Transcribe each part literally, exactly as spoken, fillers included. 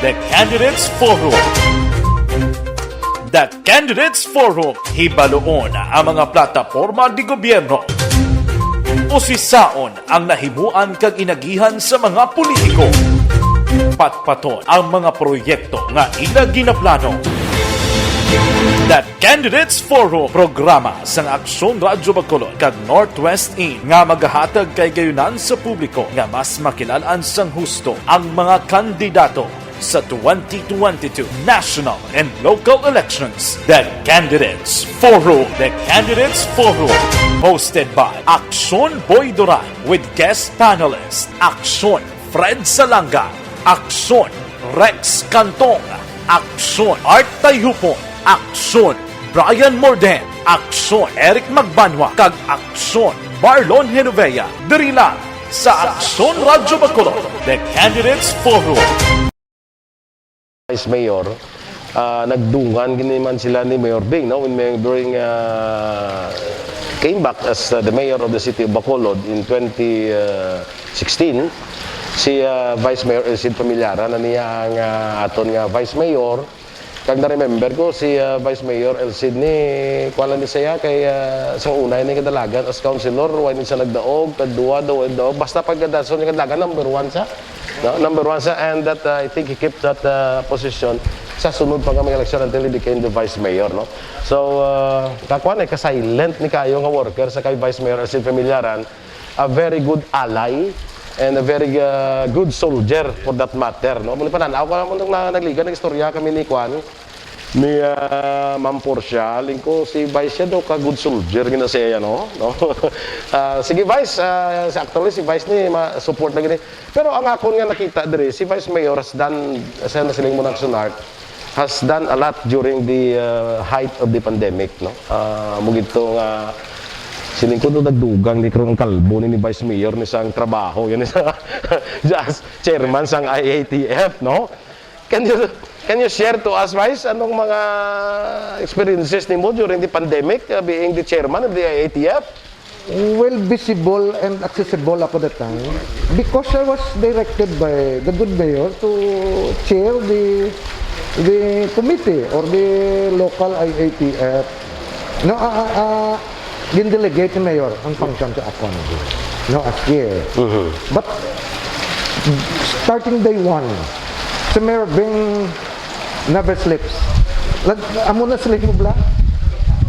The Candidates Forum. The Candidates Forum. Hibaluon ang mga plataporma de gobyerno. Usisaon ang nahimuan kag inagihan sa mga politiko. Patpaton ang mga proyekto nga ila ginaplano. The Candidates Forum, programa sang Aksyon Radyo Bacolod kag Northwest In nga magahatag kay gayunan sa publiko nga mas makilal-an sang husto ang mga kandidato sa twenty twenty-two national and local elections. The Candidates Forum. The Candidates Forum, hosted by Aksyon Boy Duran with guest panelist Aksyon Fred Salanga, Aksyon Rex Cantong, Aksyon Art Tayhupon, Aksyon Brian Morden, Aksyon Eric Magbanwa, kag Aksyon Marlon Genovea. Diri lang sa Aksyon Radyo Bacolod, The Candidates Forum. Vice Mayor, ah, nagdungan gini man sila ni Mayor Bing, no? When Mayor Bing, ah, came back as, uh, the mayor of the city of Bacolod in twenty sixteen, si, ah, Vice Mayor Elcid Familiaran na niya ang, ah, aton nga Vice Mayor. Kag na-remember ko si, ah, Vice Mayor Elcid ni, kuwan lang ni siya, kay, ah, sa una ni kadalagan as councilor, wala ni siya nagdaog, kag duwa daw, daog. Basta pagkadason ni kadalagan, number one siya. No? Number one siya, and that, uh, I think he kept that, uh, position sa sunod pa nga mga eleksyon until he became the vice mayor, no? So, uh, kakuan eh, ka-silent ni kayo nga worker sa kay Vice Mayor Elcid Familiaran, a very good ally and a very, uh, good soldier for that matter, no? Muli pa na, ako naman nung na, nagliga, nag-istorya kami ni Kwan, ni, ah, Ma'am Portia, lingko si Vice siya daw ka good soldier gina siya, no? No? Ah, sige, Vice, ah, si, actually, si Vice ni ma-, support na gini. Pero ang akon nga nakita diri, si Vice Mayor has done, sa nasiling mo ng Sunart, has done a lot during the, ah, height of the pandemic, no? Ah, mo gito nga, siling ko doon nagdugang ni Krong ang kalbo ni, ni Vice Mayor ni sang trabaho, yan sa, as chairman sang I A T F, no? Can you, can you share to us, Vice, anong mga experiences nimo during the pandemic, uh, being the chairman of the I A T F? Well, visible and accessible ako that time because I was directed by the good mayor to chair the, the committee or the local I A T F. No, ah, ah, ah, gin-delegate ni Mayor ang function sa akon. No, as chair. Mhm. But starting day one, si Mayor Bing never sleeps. Lag-, amo na sila mo bla.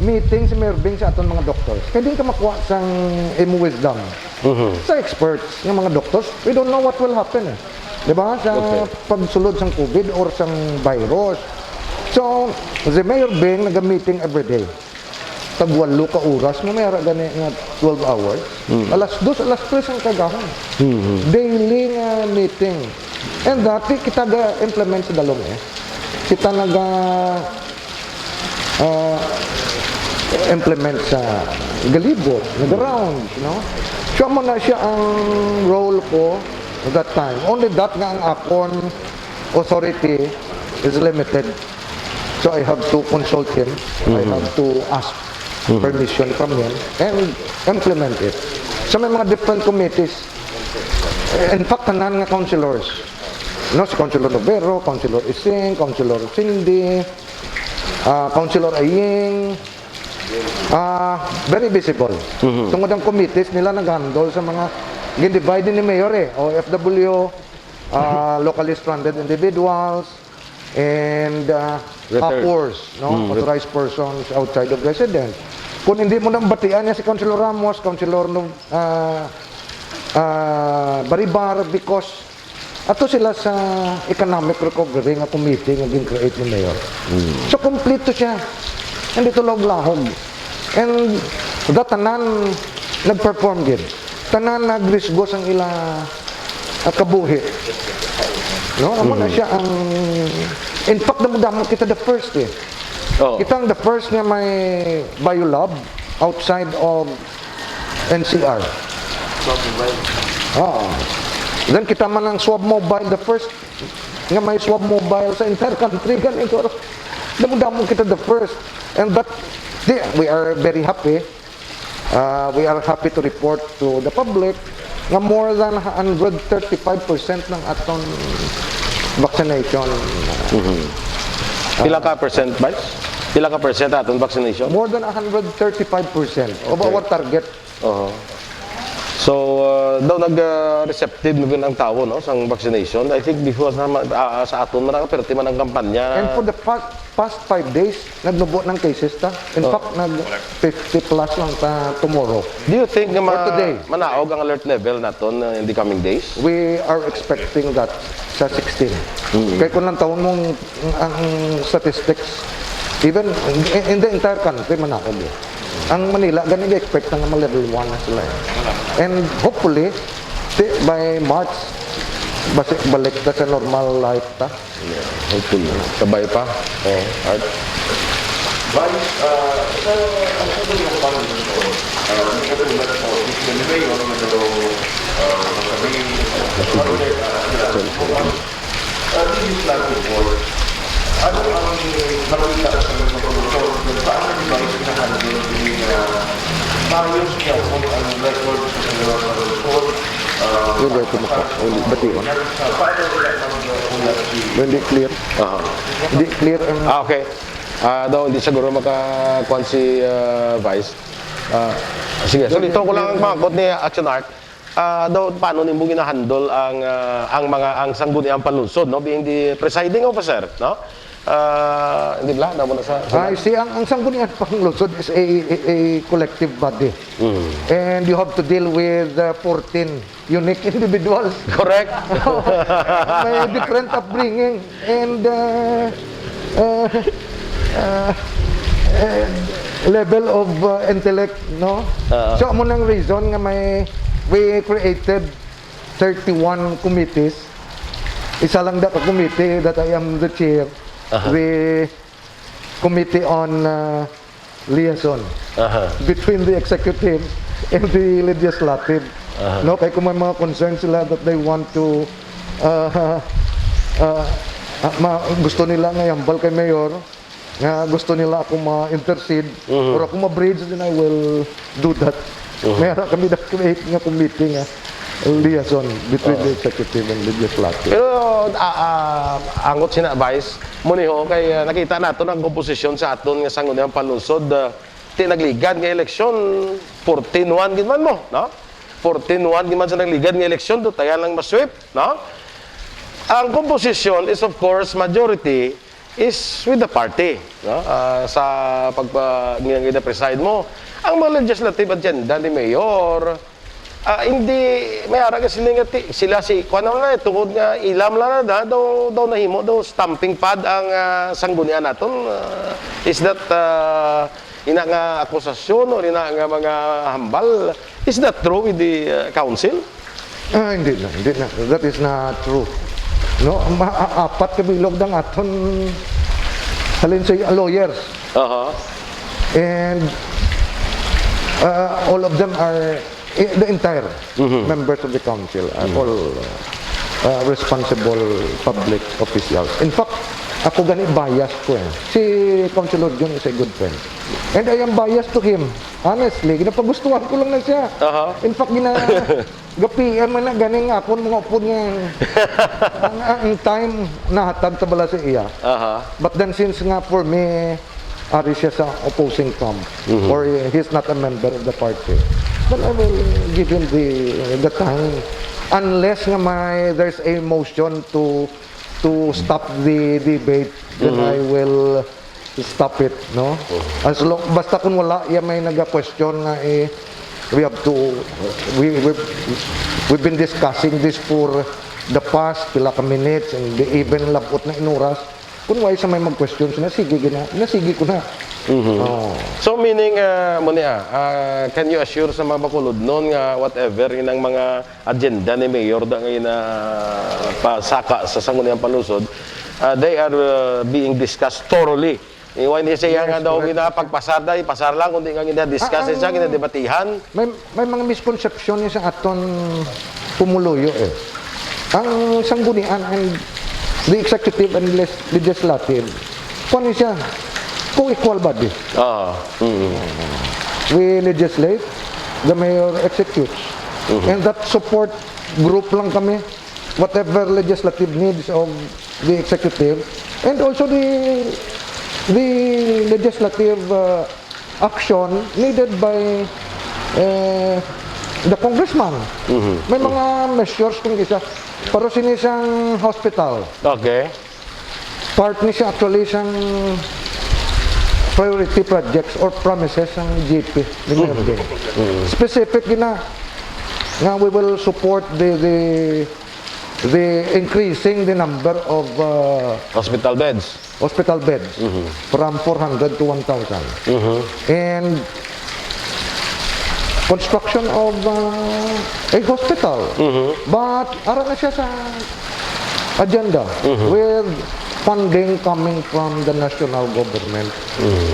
Meeting si Mayor Bing sa aton mga doctors. Kaya din ka makuha sang imo wisdom. Mhm. Sa experts nga mga doctors, we don't know what will happen eh. Di ba? Sa Okay. pagsulod sang COVID or sang virus. So, si Mayor Bing naga-meeting every day. Tag walo ka oras, mamaya ra gani nga twelve hours. Mm. Alas dos, alas tres ang kagahon. Mhm. Daily nga meeting. And dati kita ga-implement sa dalom eh. Kita naga, ah, implement sa galibot, naga-round, no? So, amo na siya ang role ko at that time. Only that nga ang akon authority is limited. So I have to consult him. I Mhm. have to ask Mhm. permission from him and implement it. So may mga different committees. In fact, tanan nga councilors. No, si Councilor Novero, Councilor Ising, Councilor Cindy, ah, Councilor Aying, ah, very visible. Mhm. Tungod ang committees nila nag-handle sa mga gin-divide ni Mayor eh, O F W, ah, locally stranded individuals, and, ah, Retired. Hawkers, no? Mm, ret- Authorized persons outside of residence. Kung hindi mo nang batian niya si Councilor Ramos, Councilor, no, ah, ah, Baribar, because ato sila sa economic recovery nga committee nga gin-create ni Mayor. Mm. So, kompleto siya. Hindi to lahog-lahog. And the tanan nag-perform gid. Tanan nagrisgo sang ila, ah, kabuhi. No? Amo na Mhm. siya ang, in fact, damo-damo kita the first eh. Oo. Kita ang the first nga may biolab outside of N C R. Swab mobile. Oo. Then kita man ang Swab Mobile, the first nga may Swab Mobile sa entire country. Gani ko, damo-damo kita the first. And that, di, we are very happy. Uh, we are happy to report to the public nga more than one hundred thirty-five percent ng aton vaccination. Mhm. Pila ka percent, Vice? Pila ka percent aton vaccination? More than one hundred thirty-five percent of Okay. our target. Oo. So, uh, daw nag-receptive na ang tawo, no, sang vaccination. I think before sa, ah, sa aton man, perti man ang kampanya. And for the past, past five days, nagnubo ng cases ta. In Oh. fact, nag fifty plus lang ta tomorrow. Do you think nga For ma- today. manaog ang alert level naton, uh, in the coming days? We are expecting that sa sixteen. Kaya kung lang taon mong ang statistics, even in, in the entire country, manaog eh. Ang Manila, gani expect na nga ma-level one na sila eh. And hopefully, ti- by March, basi balik ta sa normal life ta. Yeah, hopefully. Kabay pa. Oh, Art. Vice, ah, sa ang sa mga pangulo, ah, may katulad sa office ni Mayor, ano, ah, masabi, ah, legislative board. Ano ang nakita sa mga pangulo? Paano ni Vice na-handle yung, ah, maayos niya kung ang record sa mga pangulo, ah, Yung gawin ko maka-, uli, bation. Paano nila mag-, uh, ulat si Hindi clear. Aha. Hindi clear ang Ah, okay. Ah, daw, hindi siguro makakuan si, ah, Vice. Ah, sige, so dito ko lang ang pangakot ni Action Art. Ah, daw, paano nimo ginahandle ang, ah, ang mga, ang sangguniang panlungsod, no? Being the presiding officer, no? Ah, hindi ba? Damo na sa, sa I see, ang, ang sangguniang panlungsod is a, a, a collective body. Mm. And you have to deal with uh, fourteen unique individuals. Correct. May different upbringing and uh, uh, uh, uh, level of uh, intellect, no? Ah. So, amo nang reason nga may we created thirty-one committees. Isa lang da ka committee that I am the chair. Aha. The Committee on uh, Liaison Aha. between the executive and the legislative. Aha. No, kay kung may mga concerns sila that they want to uh, uh, uh, ma- gusto nila nga ihambal kay mayor, nga gusto nila ako ma-intercede Mhm. or ako ma-bridge, then I will do that. May ara kami na create nga committee nga liaison between the executive and legislative. Pero ah, ah, angot sina, Vice, mo ni ho kay ah, nakita naton ang komposisyon sa aton nga sangguniang panlungsod, ah, ti nagligad nga eleksyon, fourteen one gid man mo, no? Fourteen one gid man sa nagligad nga eleksyon, dutayan lang masweep, no? Ang komposisyon is, of course, majority is with the party, no? Ah, sa pagpa nga gina-preside mo, ang mga legislative agenda ni Mayor, ah, hindi may ara ka sila nga ti- sila si kuan lang na tungod nga ilam lang na daw daw nahimo daw stamping pad ang ah, sanggunian naton. Ah, is that ah, ina nga akusasyon o ina nga mga hambal, is that true with the ah, council? Ah, hindi na, hindi na. That is not true. No, ma- a- apat ka bilog ang aton halin sa lawyers. Aha. And uh, all of them are, eh, the entire members of the council are all uh, responsible public officials. In fact, ako gani bias ko eh. Si Councilor Jun is a good friend. And I am biased to him. Honestly, ginapagustuhan ko lang na siya. Aha. In fact, gina gapi man na ganing akon mga upod nga ang, ang, ang time nahatag sa bala sa iya. Aha. But then since nga for me, ari siya sa opposing camp or he's not a member of the party, then I will give him the the time. Unless nga may there's a motion to to stop the debate, then I will stop it, no? As long basta kung wala ya may naga-question nga eh, we have to we we we've been discussing this for the past pila ka minutes and even labot na inuras. Kung wala sa may mag-question sila, sige gina, na sige ko na. Oh. So meaning uh, mo niya, ah, can you assure sa mga Bacolodnon nga whatever inang mga agenda ni Mayor da nga ina pasaka sa Sangguniang Panlungsod, ah, they are uh, being discussed thoroughly. Iwan niya siya nga daw gina pagpasar da, ipasar lang kundi nga gina-discuss siya, gina-debatihan. May may mga misconception ni sa aton pumuluyo eh. Ang sanggunian and the executive and les- legislative, kung siya, co-equal body. Ah, mm. We legislate, the mayor executes. And that support group lang kami. whatever legislative needs of the executive, and also the the legislative uh, action needed by uh, the congressman. May mga measures kung isa. Pero sini sang hospital, Okay. part ni siya actually sang priority projects or promises sang G P ni Mayor Ding. Specific gina nga we will support the the the increasing the number of uh, Hospital beds. hospital beds from four hundred to one thousand. And construction of uh, a hospital. But ara na siya sa agenda with funding coming from the national government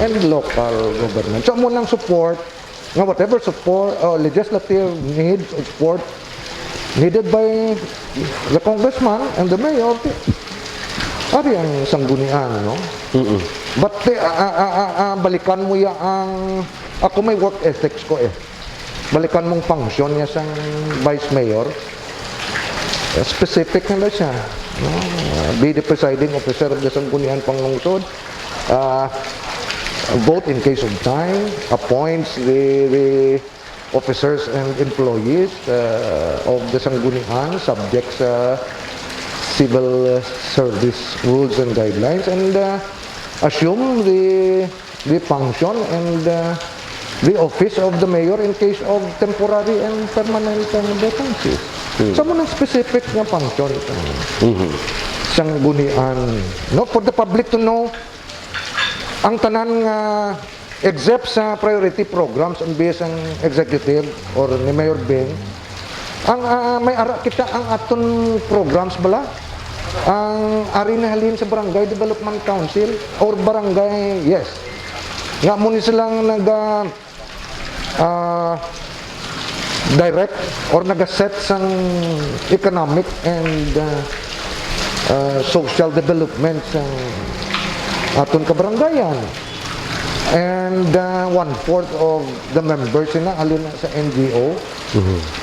and local government. So, amo nang support nga whatever support, uh, legislative needs or support needed by the congressman and the mayor, ti-, ari ang sanggunian, no? But ti-, ah, ah, ah, ah, ah, balikan mo ya ang, ako may work ethics ko eh. Balikan mong function niya sang vice mayor. Eh, specific na lang siya. No? Uh, be the presiding officer of the Sangguniang Panglungsod. Uh, vote in case of time, appoints the, the officers and employees uh, of the Sanggunian subject sa civil service rules and guidelines, and uh, assume the the function and uh, the office of the mayor in case of temporary and permanent uh, vacancies. Sa mga specific nga function uh, sang gunian, no, for the public to know ang tanan nga except sa priority programs ang base ang executive or ni Mayor Bing, ang ah, may ara kita ang aton programs bala ang ari na halin sa barangay development council or barangay, yes, nga mo ni silang nag ah, ah, direct or nagaset sang economic and ah, ah, social development sang aton kabarangayan. And ah, one-fourth of the members sina halin sa N G O.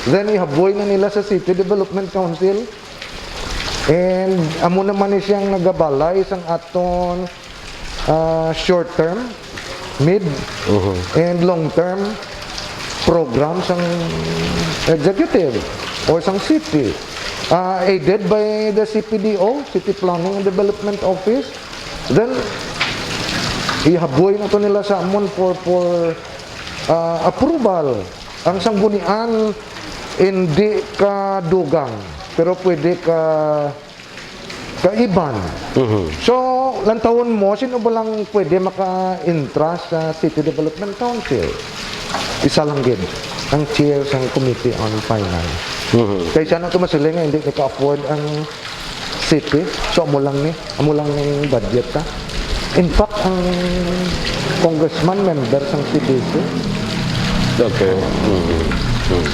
Then ihaboy na nila sa City Development Council. And amo naman ni siyang nagabalay sang aton ah, short term, mid, and long term program sang executive or sang city, ah, aided by the C P D O, City Planning and Development Office. Then ihaboy na to nila sa amon for for ah, approval. Ang sanggunian hindi ka dugang, pero pwede ka kaiban. So, lantawon mo, sino ba lang pwede maka-intra sa City Development Council? Isa lang gid, ang chair sang Committee on Finance. Kay siya na to masiling nga hindi naka-afford ang city, so amo lang ni, amo lang ning budget ta. In fact, ang congressman member sang C D C. Okay.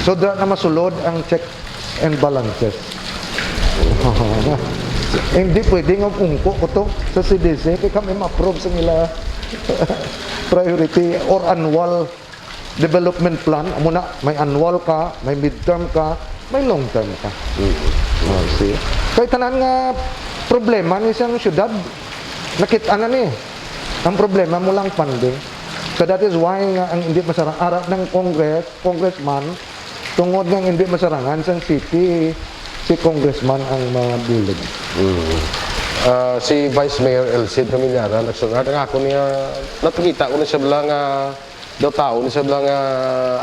So, da na masulod ang check and balances. Hindi pwede nga ungko ko to sa C D C kay kami ma-approve sa nila priority or annual development plan. Amo na, may annual ka, may midterm ka, may long term ka. Oh, see? Kay tanan nga problema ni sang syudad, nakit-an na ni. Ang problema mo lang funding. So that is why nga ang hindi masarang ara ng Congress, congressman, tungod nga hindi masarangan sang city, si congressman ang mabulig. Ah, si Vice Mayor Elcid Familiaran, nagsulat nga ako niya, nakita ko na siya bala nga daw tao ni siya bala nga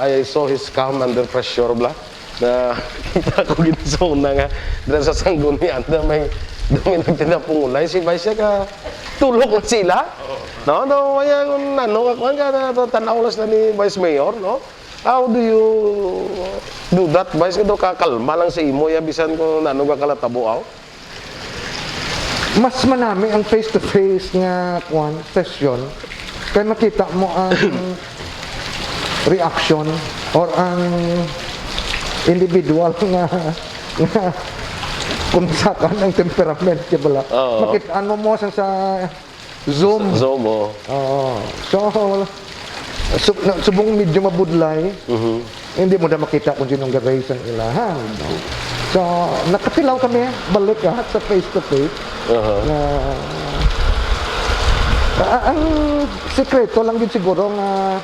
I saw his calm under pressure bala. Na kita ko gid sa una nga dira sa Sanggunian na may dumi nagtinapungulay si Vice ka tulog na sila. No, no, kaya kung ano, kung ka na tanaw lang sila ni Vice Mayor, no? How do you do that, Vice? Kado ka kalma lang sa imo ya bisan kung ano ka kalatabo aw? Mas manami ang face-to-face nga kuan session kay makita mo ang reaction or ang individual nga, nga kung saan ang temperament, di ba? Oo. Makita mo mo sa, sa Zoom. Zoom, oh. Oo. So, sub, na, subong medyo mabudlay, hindi mo na makita kung sinong ga-raise ang ilahan. No? So, nakatilaw kami, balik, ah, sa face to face. Aha. Na, ah, ang sikreto lang gid siguro nga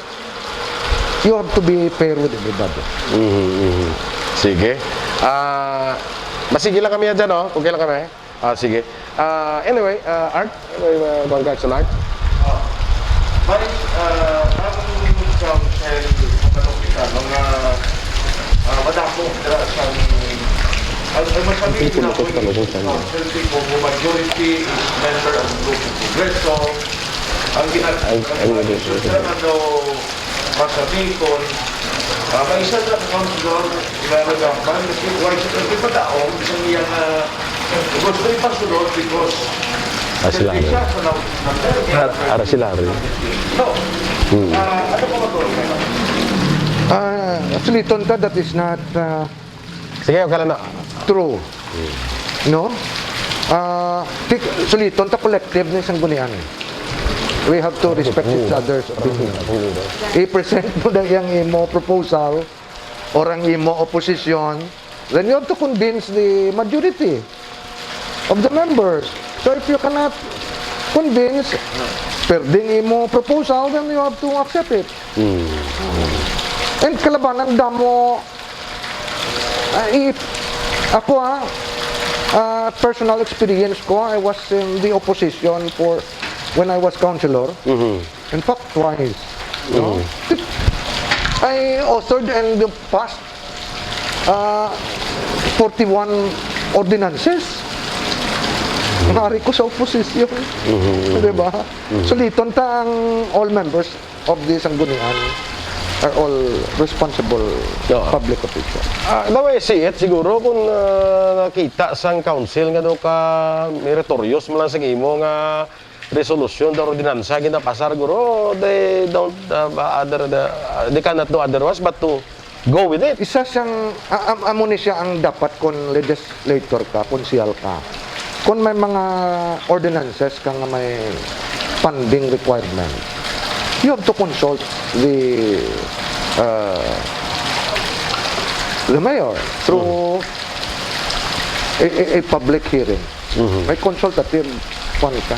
you have to be fair with everybody. Mhm, mhm. Sige. Ah, masige lang kami dyan, oh. Okay lang kami. Ah, sige. Ah, anyway, ah, Art, may, ah, kuwan ka, action, Art? Ah, Vice, ah, ang council, matanong kita, mga, ah, madamo dira sa, ang, ang masabi Hindi ko nila, makita ang ubusan niya. Council people, majority is member of Grupo Progreso. Ang ginag-, Ang, ang, ang, ang, ang, ang, ano, Masabi kon, ah, may isa ka councilor nga nagambal, nag-, why siya nagpadaog sa iya nga gusto ipasulod because Ah, sila, serbi no? siya sa law-, Ara, ara sila, Ari. No. Hmm. Ah, ano pa ba to? Ah, actually, Tonta, that is not, ah, Sige, okay lang na. True. No? Ah, tik-, suliton ta, collective ni Sanggunian. We have to respect each other's opinion. I-present mo na yung imo proposal or ang imo opposition, then you have to convince the majority of the members. So if you cannot convince, perding imo proposal, then you have to accept it. Mm. And kalabanan, damo, ah, if, ako, ah, ah, personal experience ko, I was in the opposition for, when I was councilor. Mhm. In fact, twice. No? Mhm. I authored and passed, ah, forty-one ordinances. Mhm. Nari ko sa opposition. Mhm. Di ba? Mhm. Suliton ta ang all members of the Sanggunian are all responsible Oo. public officials. Ah, the way I see it, siguro kung, ah, nakita sang council nga daw ka meritorious man lang sa imo nga resolusyon, the ordinansa, ginapasar, guro, they don't, ah, bother the, ah, they cannot do otherwise but to go with it. Isa siyang, a-, am-, amo ni siya ang dapat kon legislator ka, konsehal ka. Kon may mga ordinances ka nga may funding requirement, you have to consult the, uh, the mayor through a, a, a public hearing. Mhm. May consultative, kuwan ka.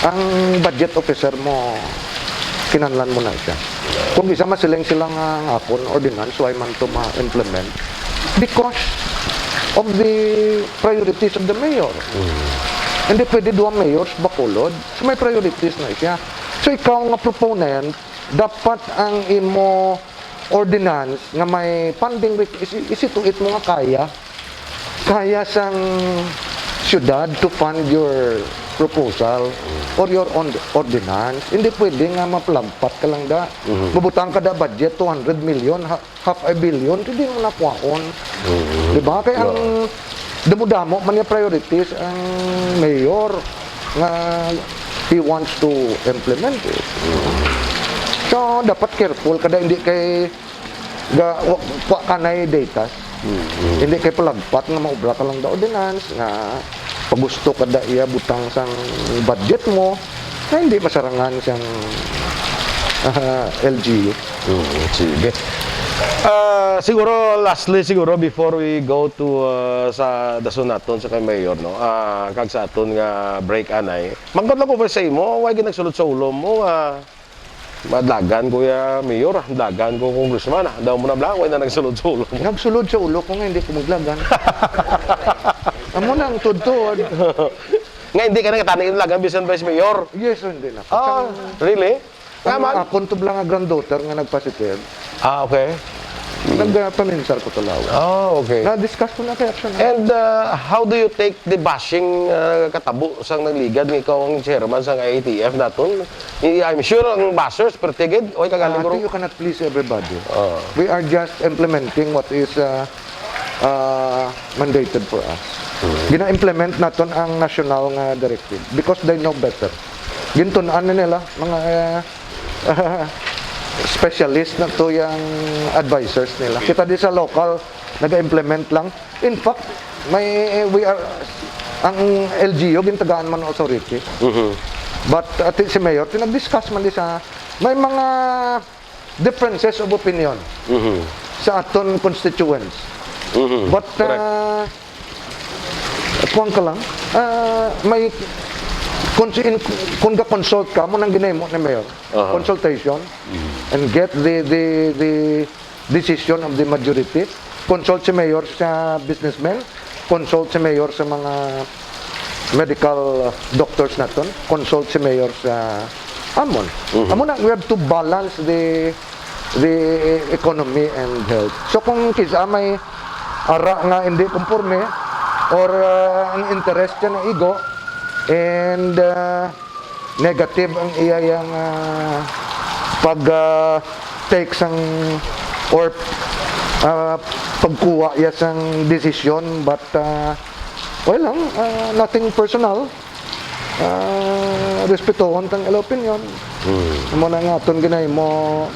Ang budget officer mo, kinahanglan mo na siya. Kung isa, masiling sila nga ang akon ordinance, why man to ma-implement? Because of the priorities of the mayor. Mhm. Hindi pwede duha mayors bakulod. So, may priorities na siya. So, ikaw nga proponent, dapat ang imo ordinance nga may funding requ-, isi-, isituit mo nga kaya, kaya sang syudad to fund your proposal or your on-, ordinance. Hindi pwede nga mapalagpat ka lang da. Mhm. Mabutang ka da budget two hundred million, ha-, half a billion, hindi mo nakuhaon. Mhm. Di ba? Kaya ang Yeah. damo-damo man yung priorities ang mayor nga he wants to implement it. Mhm. So, dapat careful kada hindi kay ga-, wa-, wa ka na'y data. Mm, mm. Hindi kay palagpat nga maobra ka lang da ordinance, nga pagusto ka da iya butang sang budget mo, na hindi masarangan sang, ah, L G U. Mm, sige. Ah, siguro, lastly, siguro, before we go to, ah, sa dason naton sa kay Mayor, no? Ah, kag sa aton nga break, anay. Mangkot lang ko ba sa imo, way ginagsulod sa ulo mo, ah, Madlagan ko ya mayor, ah. Madlagan ko congressman, ah. Daw mo na blanco, na nagsulod sa ulo mo. Nagsulod sa ulo ko nga hindi ko maglagan. Amo na ang tudtod. Nga hindi ka na katani yung lagan bisan vice mayor? Yes, hindi na. Ah, Sang-, really? Nga ang man? Akon to lang nga granddaughter nga nagpositive. Ah, okay. Nagpaminsar ko to lawa. Ah, okay. Na-discuss ko na kay action. And, uh, how do you take the bashing, uh, katabo sang nagligad nga ikaw ang chairman sang I A T F naton? I-, I'm sure ang bashers, pertigid, oy, kagaling Ah, ko rin. You cannot please everybody. Ah. We are just implementing what is, uh, uh, mandated for us. Mm. Gina-implement naton ang national nga directive because they know better. Gintun-an na nila, mga, uh, specialist na to yung advisors nila. Kita di sa local, nag-implement lang. In fact, may, we are, ang L G U, gintagaan man authority. Mhm. But, uh, ti-, si Mayor, tinag-discuss man di sa, may mga differences of opinion Mhm. sa aton constituents. Mhm. But, Correct. uh, kuwan ka lang, uh, may, kung, in, kung ga-consult ka, mo nang ginahimo ni Mayor, Aha. consultation, and get the, the, the decision of the majority. Consult si Mayor sa businessmen, consult si Mayor sa mga medical, uh, doctors naton, consult si Mayor sa amon. Mhm. Amo na, we have to balance the the economy and health. So kung kisa may ara nga hindi konforme or, uh, ang interest siya na igo and, uh, negative ang iya yang, uh, pag, uh, take sang or, uh, pagkuha iya sang decision, but, uh, well lang, uh, nothing personal. Ah, respetuhon tang ila opinion. Amo na nga aton ginahimo,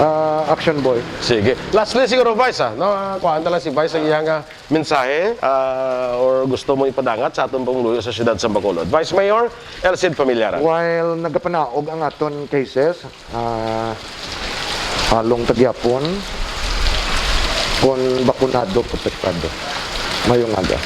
ah, Action Boy. Sige. Lastly, siguro, Vice, ah, no? Ah, kuhaan na lang si Vice ang iyang, ah, mensahe, ah, or gusto mo ipadangat sa aton pong luyo sa siyudad sa Bacolod. Vice Mayor Elcid Familiaran. While nagapanaog ang aton cases, ah, halong tagyapon, kung bakunado, protektado. Mayong aga.